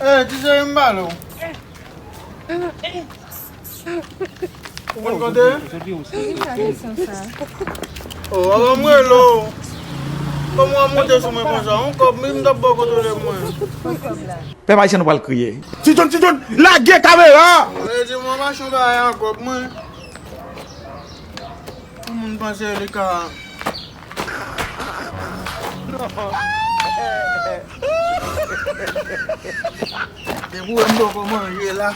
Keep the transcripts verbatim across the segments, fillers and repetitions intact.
Eh, ti cheri, m pale w. Ou konn konte? Ki kesyon sa? Oh, avan m rele w. Kòman w ap monte sou mwen konsa? Yon kòb, m t ap ba w kontwole mwen. Pèp ayisyen, nou pral kriye. Ti John, Ti John, lage kamera! Ou vle di mwen mache yon bagay an kòb mwen? Pou moun panse li ka. Depi w wè m poko manje la.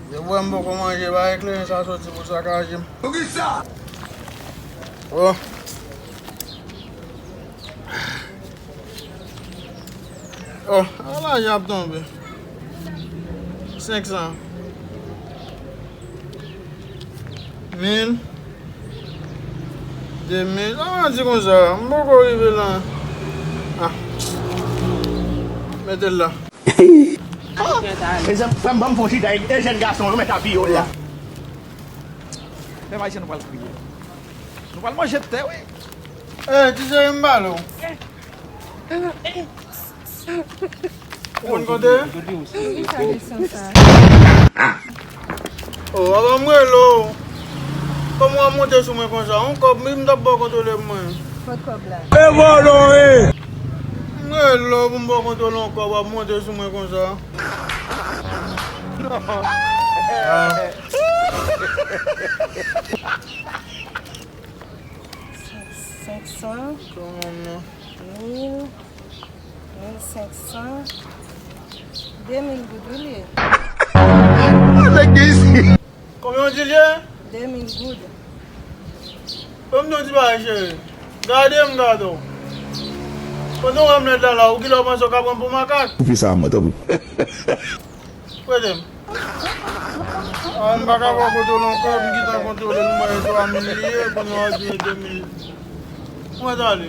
Depi w wè m poko manje, pa eklere sa soti pou sakaje m. Poukisa? Oh. Oh, ala y ap tonbe. Senk san. Mil. De mil. Sa w di konsa? M poko rive la. Ah. Mete l la. Mezanmi, frè m, ban m fè yon chita, e jèn gason yo mèt ap piye w la. Pèp ayisyen, nou pral kriye. Nou pral manje tè, wi. Eh, ti cheri, m pale w. Ou konn konte? Ki kesyon sa? Oh, avan m rele w. Kòman w ap monte sou mwen konsa? Yon kòb, m t ap ba w kontwole mwen. Kot kòb la? E vòlò, e! M rele w pou m ba w kontwole yon kòb, w ap monte sou mwen konsa. Senk san, mil, mil senk san, de mil goud, wi, li ye. Konbyen w di l ye? De mil goud. Ban m di w ti bagay, cheri. Gade m, gade w. Pandan w wè m lèd la, la, ou kilè w panse w ka pran m pou makak? Koupe sa, mwen, tanpri. Prete m. Ah, m pa ka pran kontwole ankò, m gentan kontwole l, m wè e twa mil li ye, kounye a w di e de mil. Mwen t ale.